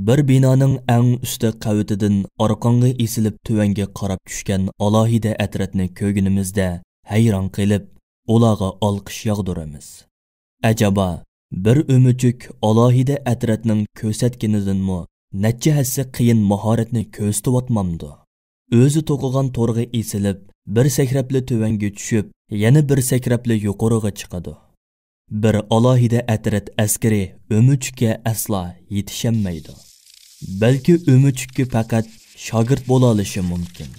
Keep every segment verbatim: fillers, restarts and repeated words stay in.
بىر بىنانىڭ ئەڭ ئۈستى قەۋىتىدىن ئارقاڭغا ئېسىلىپ تۆۋەنگە قاراپ چۈشكەن ئالاھىدە ئەترەتنى كۆرگىنىمىزدە ھەيران قېلىپ، ئۇلارغا ئالقىش ياغدۇرىمىز. ئەجەبا، بىر ئۆمۈچۈك ئالاھىدە ئەترەتنىڭ كۆرسەتكىنىدىنمۇ نەچچە ھەسسە قىيىن ماھارەتنى كۆرسىتىۋاتمامدۇ؟ ئۆزى توقۇغان تورغا ئېسىلىپ، بىر سەكرەپلا تۆۋەنگە چۈشۈپ، يەنە بىر سەكرەپلا يۇقىرىغا چىقىدۇ. بىر ئالاھىدە ئەترەت ئەسكىرى ئۆمۈچۈككە ئەسلا يېتىشەلمەيدۇ. بەلكى ئۆمۈچۈككە پەقەت شاگىرت بولالىشى مۇمكىن.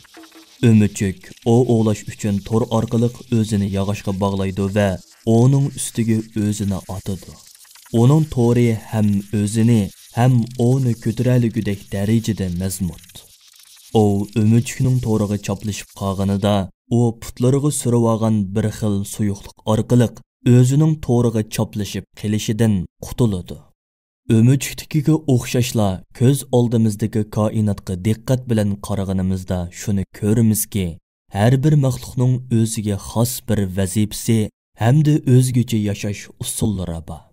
ئۆمۈچۈك ئوۋ ئوۋلاش ئۈچۈن تور ئارقىلىق ئۆزىنى ياغاچقا باغلايدۇ ۋە ئوۋنىڭ ئۈستىگە ئۆزىنى ئاتىدۇ. ئۇنىڭ تورى ھەم ئۆزىنى، ھەم ئوۋنى كۆتۈرەلىگۈدەك دەرىجىدە مەزمۇت. ئوۋ ئۆمۈچۈكنىڭ تورىغا چاپلىشىپ قالغىنىدا، ئۇ پۇتلىرىغا سۈرۈۋالغان بىر خىل سۇيۇقلۇق ئارقىلىق ئۆزىنىڭ تورىغا چاپلىشىپ قېلىشىدىن قۇتۇلىدۇ. ئۆمۈچۈكتىكىگە ئوخشاشلا كۆز ئالدىمىزدىكى كائىناتقا دىققەت بىلەن قارىغىنىمىزدا شۇنى كۆرىمىزكى، ھەر بىر مەخلۇقنىڭ ئۆزىگە خاس بىر ۋەزىپىسى ھەمدە ئۆزگىچە ياشاش ئۇسۇللىرى بار.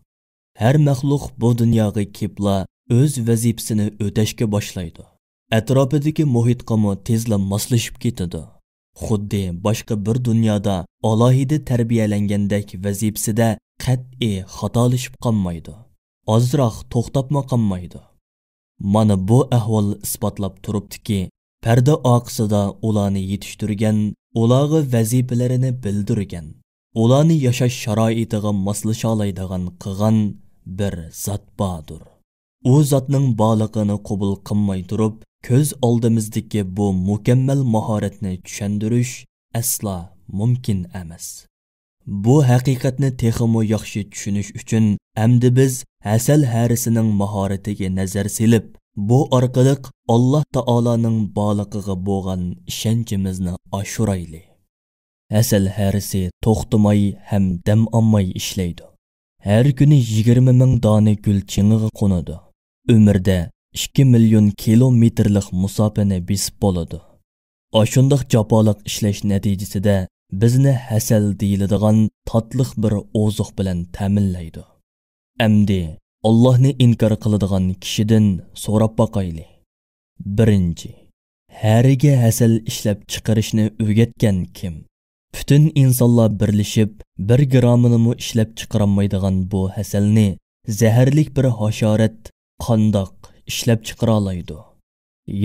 ھەر مەخلۇق بۇ دۇنياغا كېلىپلا ئۆز ۋەزىپىسىنى ئۆتەشكە باشلايدۇ. ئەتراپىدىكى مۇھىتقىمۇ تېزلا ماسلىشىپ كېتىدۇ. خۇددى باشقا بىر دۇنيادا ئالاھىدە تەربىيەلەنگەندەك ۋەزىپىسىدە قەتئىي خاتالىشىپ قالمايدۇ. ئازراق توختاپمۇ قالمايدۇ. مانا بۇ ئەھۋال ئىسپاتلاپ تۇرۇپتۇكى، پەردە ئارقىسىدا ئۇلارنى يېتىشتۈرگەن، ئۇلارغا ۋەزىپىلىرىنى بىلدۈرگەن، ئۇلارنى ياشاش شارائىتىغا ماسلىشالايدىغان قىلغان بىر زات باردۇر. ئۇ زاتنىڭ بارلىقىنى قوبۇل قىلماي تۇرۇپ، كۆز ئالدىمىزدىكى بۇ مۇكەممەل ماھارەتنى چۈشەندۈرۈش ئەسلا مۇمكىن ئەمەس. بۇ ھەقىقەتنى تېخىمۇ ياخشى چۈشىنىش ئۈچۈن، ئەمدى بىز ھەسەل ھەرىسىنىڭ ماھارىتىگە نەزەر سېلىپ، بۇ ئارقىلىق ئاللا تائالانىڭ بارلىقىغا بولغان ئىشەنچىمىزنى ئاشۇرايلى. ھەسەل ھەرىسى توختىماي ھەم دەم ئالماي ئىشلەيدۇ. ھەر كۈنى يىگىرمە مىڭ دانە گۈل چېڭىغا قونىدۇ. ئۆمرىدە ئىككى مىليون كىلومېتىرلىق مۇساپىنى بېسىپ بولىدۇ. ئاشۇنداق جاپالىق ئىشلەش نەتىجىسىدە بىزنى ھەسەل دېيىلىدىغان تاتلىق بىر ئوزۇق بىلەن تەمىنلەيدۇ. ئەمدى ئاللاھنى ئىنكار قىلىدىغان كىشىدىن سوراپ باقايلى. بىرىنچى، ھەرىگە ھەسەل ئىشلەپ چىقىرىشنى ئۆگەتكەن كىم؟ پۈتۈن ئىنسانلار بىرلىشىپ، بىر گرامىنىمۇ ئىشلەپ چىقىرالمايدىغان بۇ ھەسەلنى زەھەرلىك بىر ھاشارات قانداق ئىشلەپ چىقىرالايدۇ؟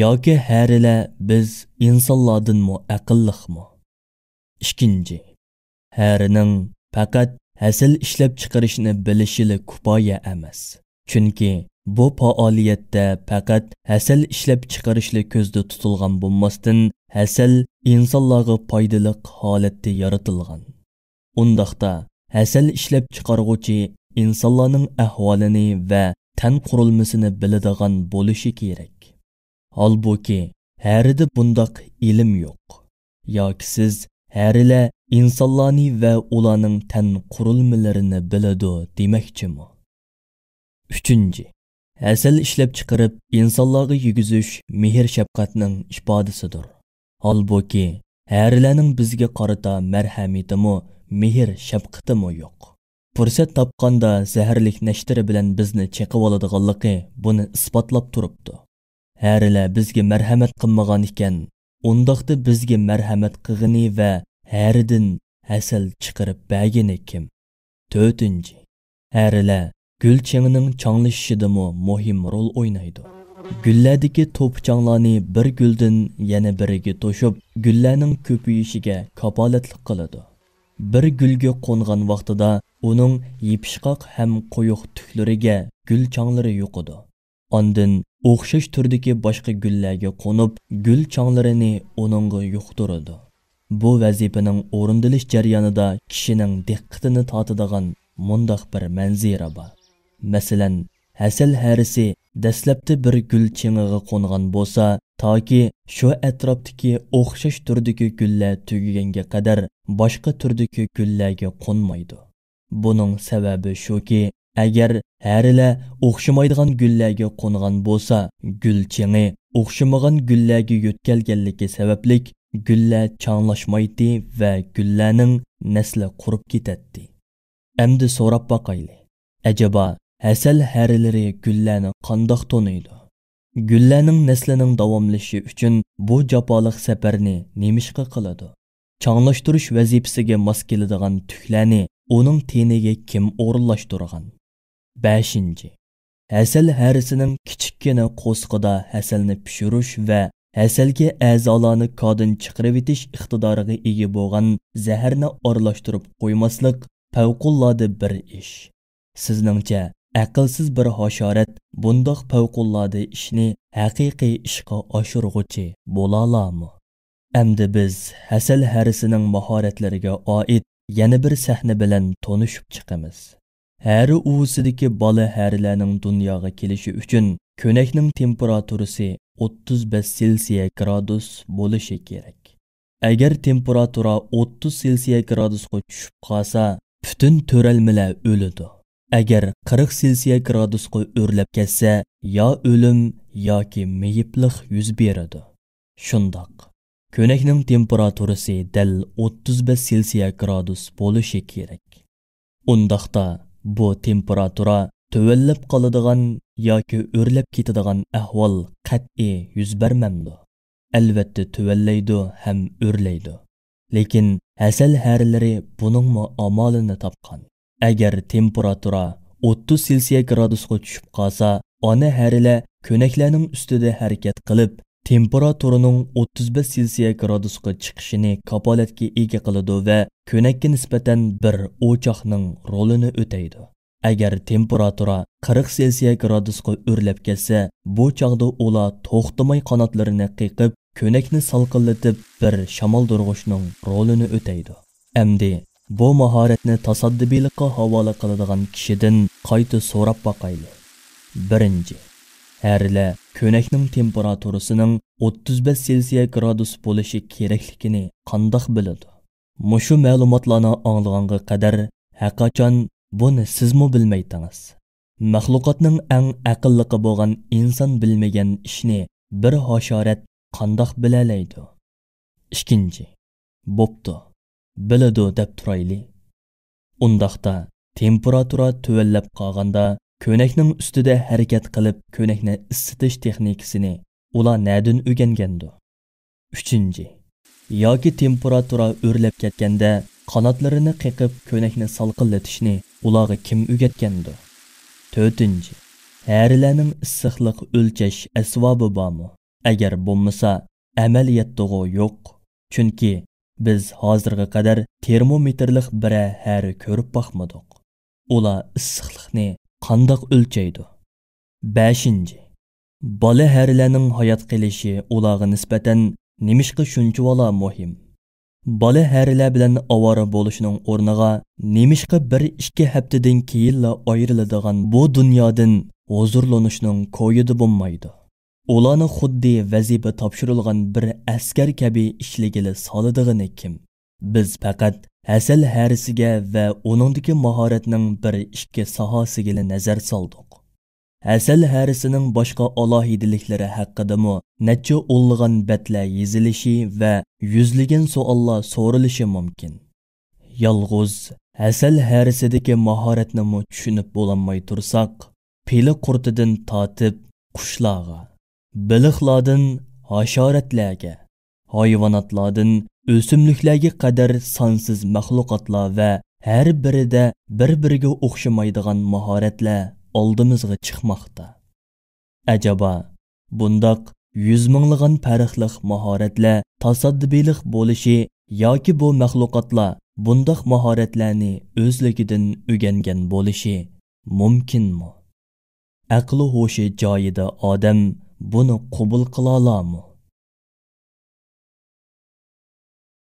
ياكى ھەرىلەر بىز ئىنسانلاردىنمۇ ئەقىللىقمۇ؟ ئىككىنچى، ھەرىنىڭ پەقەت ھەسەل ئىشلەپ چىقىرىشنى بىلىشىلا كۇپايە ئەمەس. چۈنكى بۇ پائالىيەتتە پەقەت ھەسەل ئىشلەپ چىقىرىشلا كۆزدە تۇتۇلغان بولماستىن، ھەسەل ئىنسانلارغا پايدىلىق ھالەتتە يارىتىلغان. ئۇنداقتا، ھەسەل ئىشلەپ چىقارغۇچى ئىنسانلارنىڭ ئەھۋالىنى ۋە تەن قۇرۇلمىسىنى بىلىدىغان بولۇشى كېرەك. ھالبۇكى، ھەرىدە بۇنداق ئىلىم يوق. ياكى سىز ھەرىلەر ئىنسانلارنى ۋە ئۇلارنىڭ تەن قۇرۇلمىلىرىنى بىلىدۇ دېمەكچىمۇ؟ ئۈچىنچى، ھەسەل ئىشلەپ چىقىرىپ ئىنسانلارغا يېگۈزۈش مېھىر-شەپقەتنىڭ ئىپادىسىدۇر. ھالبۇكى، ھەرىلەرنىڭ بىزگە قارىتا مەرھەمىتىمۇ، مېھىر-شەپقىتىمۇ يوق. پۇرسەت تاپقاندا زەھەرلىك نەشتىرى بىلەن بىزنى چېقىۋالىدىغانلىقى بۇنى ئىسپاتلاپ تۇرۇپتۇ. ھەرىلەر بىزگە مەرھەمەت قىلمىغان ئىكەن، ئۇنداقتا بىزگە مەرھەمەت قىلغىنى ۋە ھەرىدىن ھەسەل چىقىرىپ بەرگىنى كىم؟ تۆتىنچى، ھەرىلەر گۈل چېڭىنىڭ چاڭلىشىشىدىمۇ مۇھىم رول ئوينايدۇ. گۈللەردىكى توپا چاڭلارنى بىر گۈلدىن يەنە بىرىگە توشۇپ، گۈللەرنىڭ كۆپىيىشىگە كاپالەتلىك قىلىدۇ. بىر گۈلگە قونغان ۋاقتىدا ئۇنىڭ يېپىشقاق ھەم قويۇق تۈكلىرىگە گۈل چاڭلىرى يۇقىدۇ. ئاندىن ئوخشاش تۈردىكى باشقا گۈللەرگە قونۇپ، گۈل چاڭلىرىنى ئۇنىڭغا يۇقتۇرىدۇ. بۇ ۋەزىپىنىڭ ئورۇندىلىش جەريانىدا كىشىنىڭ دىققىتىنى تارتىدىغان مۇنداق بىر مەنزىرە بار. مەسىلەن، ھەسەل ھەرىسى دەسلەپتە بىر گۈل چېڭىغا قونغان بولسا، تاكى شۇ ئەتراپتىكى ئوخشاش تۈردىكى گۈللەر تۈگىگەنگە قەدەر باشقا تۈردىكى گۈللەرگە قونمايدۇ. بۇنىڭ سەۋەبى شۇكى، ئەگەر ھەرىلەر ئوخشىمايدىغان گۈللەرگە قونغان بولسا، گۈل چېڭى ئوخشىمىغان گۈللەرگە يۆتكەلگەنلىكى سەۋەبلىك، گۈللەر چاڭلاشمايتتى ۋە گۈللەرنىڭ نەسلى قۇرۇپ كېتەتتى. ئەمدى سوراپ باقايلى، ئەجەبا ھەسەل ھەرىلىرى گۈللەرنى قانداق تونۇيدۇ؟ گۈللەرنىڭ نەسلىنىڭ داۋاملىشىشى ئۈچۈن بۇ جاپالىق سەپەرنى نېمىشقا قىلىدۇ؟ چاڭلاشتۇرۇش ۋەزىپىسىگە ماس كېلىدىغان تۈكلەرنى ئۇنىڭ تېنىگە كىم ئورۇنلاشتۇرغان؟ بەشىنچى، ھەسەل ھەرىسىنىڭ كىچىككىنە قورسىقىدا ھەسەلنى پىشۇرۇش ۋە ھەسەلگە ئەزالارنى كادىن چىقىرىۋېتىش ئىقتىدارىغا ئىگە بولغان زەھەرنى ئارىلاشتۇرۇپ قويماسلىق پەۋقۇلئاددە بىر ئىش. سىزنىڭچە، ئەقىلسىز بىر ھاشارات بۇنداق پەۋقۇلئاددە ئىشنى ھەقىقىي ئىشقا ئاشۇرغۇچى بولالارمۇ؟ ئەمدى بىز ھەسەل ھەرىسىنىڭ ماھارەتلىرىگە ئائىت يەنە بىر سەھنە بىلەن تونۇشۇپ چىقىمىز. ھەرە ئۇۋىسىدىكى بالا ھەرىلەرنىڭ دۇنياغا كېلىشى ئۈچۈن كۆنەكنىڭ تېمپېراتۇرىسى ئوتتۇز بەش سېلسىيە گرادۇس بولۇشى كېرەك. ئەگەر تېمپېراتۇرا ئوتتۇز سېلسىيە گرادۇسقا چۈشۈپ قالسا، پۈتۈن تۆرەلمىلەر ئۆلىدۇ. ئەگەر قىرىق سېلسىيە گرادۇسقا ئۆرلەپ كەتسە، يا ئۆلۈم ياكى مېيىپلىق يۈز بېرىدۇ. شۇنداق، كۆنەكنىڭ تېمپېراتۇرىسى دەل ئوتتۇز بەش سېلسىيە گرادۇس بولۇشى كېرەك. ئۇنداقتا بۇ تېمپېراتۇرا تۆۋەنلەپ قالىدىغان ياكى ئۆرلەپ كېتىدىغان ئەھۋال قەتئىي يۈز بەرمەمدۇ؟ ئەلۋەتتە تۆۋەنلەيدۇ ھەم ئۆرلەيدۇ. لېكىن ھەسەل ھەرىلىرى بۇنىڭمۇ ئامالىنى تاپقان. ئەگەر تېمپېراتۇرا ئوتتۇز سېلسىيە گرادۇسقا چۈشۈپ قالسا، ئانا ھەرىلەر كۆنەكلەرنىڭ ئۈستىدە ھەرىكەت قىلىپ، تېمپېراتۇرىنىڭ ئوتتۇز بەش سېلسىيە گرادۇسقا چىقىشىنى كاپالەتكە ئىگە قىلىدۇ ۋە كۆنەككە نىسبەتەن بىر ئوچاقنىڭ رولىنى ئۆتەيدۇ. ئەگەر تېمپېراتۇرا قىرىق سېلسىيە گرادۇسقا ئۆرلەپ كەتسە، بۇ چاغدا ئۇلار توختىماي قاناتلىرىنى قېقىپ، كۆنەكنى سالقىنلىتىپ، بىر شامالدۇرغۇچنىڭ رولىنى ئۆتەيدۇ. ئەمدى بۇ ماھارەتنى تاسادىپىيلىققا ھاۋالە قىلىدىغان كىشىدىن قايتا سوراپ باقايلى. بىرىنچى، ھەرىلەر كۆنەكنىڭ تېمپېراتۇرىسىنىڭ ئوتتۇز بەش سېلسىيە گرادۇس بولۇشى كېرەكلىكىنى قانداق بىلىدۇ؟ مۇشۇ مەلۇماتلارنى ئاڭلىغانغا قەدەر ھەرقاچان بۇنى سىزمۇ بىلمەيتىڭىز. مەخلۇقاتنىڭ ئەڭ ئەقىللىقى بولغان ئىنسان بىلمىگەن ئىشنى بىر ھاشارات قانداق بىلەلەيدۇ؟ ئىككىنچى، بوپتۇ، بىلىدۇ دەپ تۇرايلى. ئۇنداقتا تېمپېراتۇرا تۆۋەنلەپ قالغاندا كۆنەكنىڭ ئۈستىدە ھەرىكەت قىلىپ كۆنەكنى ئىسسىتىش تېخنىكىسىنى ئۇلار نەدىن ئۆگەنگەندۇ؟ ئۈچىنچى، ياكى تېمپېراتۇرا ئۆرلەپ كەتكەندە قاناتلىرىنى قېقىپ كۆنەكنى سالقىنلىتىشنى ئۇلارغا كىم ئۆگەتكەندۇ؟ تۆتىنچى، ھەرىلەرنىڭ ئىسسىقلىق ئۆلچەش ئەسۋابى بارمۇ؟ ئەگەر بولمىسا، ئەمەلىيەتتىغۇ يوق. چۈنكى بىز ھازىرغا قەدەر تېرمومېتىرلىق بىرەر ھەرە كۆرۈپ باقمىدۇق. ئۇلار ئىسسىقلىقنى قانداق ئۆلچەيدۇ؟ بەشىنچى، بالا ھەرىلەرنىڭ ھايات قېلىشى ئۇلارغا نىسبەتەن نېمىشقا شۇنچىۋالا مۇھىم؟ بالا ھەرىلەر بىلەن ئاۋارە بولۇشنىڭ ئورنىغا نېمىشقا بىر ئىككى ھەپتىدىن كېيىنلا ئايرىلىدىغان بۇ دۇنيادىن ھۇزۇرلىنىشنىڭ كويىدا بولمايدۇ؟ ئۇلارنى خۇددى ۋەزىپە تاپشۇرۇلغان بىر ئەسكەر كەبى ئىشلىگىلى سالىدىغىنى كىم؟ بىز پەقەت ھەسەل ھەرىسىگە ۋە ئۇنىڭدىكى ماھارەتنىڭ بىر ئىككى ساھەسىگىلا نەزەر سالدۇق. ھەسەل ھەرىسىنىڭ باشقا ئالاھىدىلىكلىرى ھەققىدىمۇ نەچچە ئونلىغان بەتلەر يېزىلىشى ۋە يۈزلىگەن سوئاللار سورىلىشى مۇمكىن. يالغۇز ھەسەل ھەرىسىدىكى ماھارەتنىمۇ چۈشىنىپ بولالماي تۇرساق، پىلە قۇرتىدىن تارتىپ قۇشلارغا، بېلىقلاردىن ھاشاراتلارغا، ھايۋاناتلاردىن ئۆسۈملۈكلەرگە قەدەر سانسىز مەخلۇقاتلار ۋە ھەر بىرىدە بىر-بىرىگە ئوخشىمايدىغان ماھارەتلەر ئالدىمىزغا چىقماقتا. ئەجەبا، بۇنداق يۈز مىڭلىغان پەرقلىق ماھارەتلەر تاسادىپىيلىق بولۇشى ياكى بۇ مەخلۇقاتلار بۇنداق ماھارەتلەرنى ئۆزلۈكىدىن ئۆگەنگەن بولۇشى مۇمكىنمۇ؟ ئەقلى ھوشى جايىدا ئادەم بۇنى قوبۇل قىلالارمۇ؟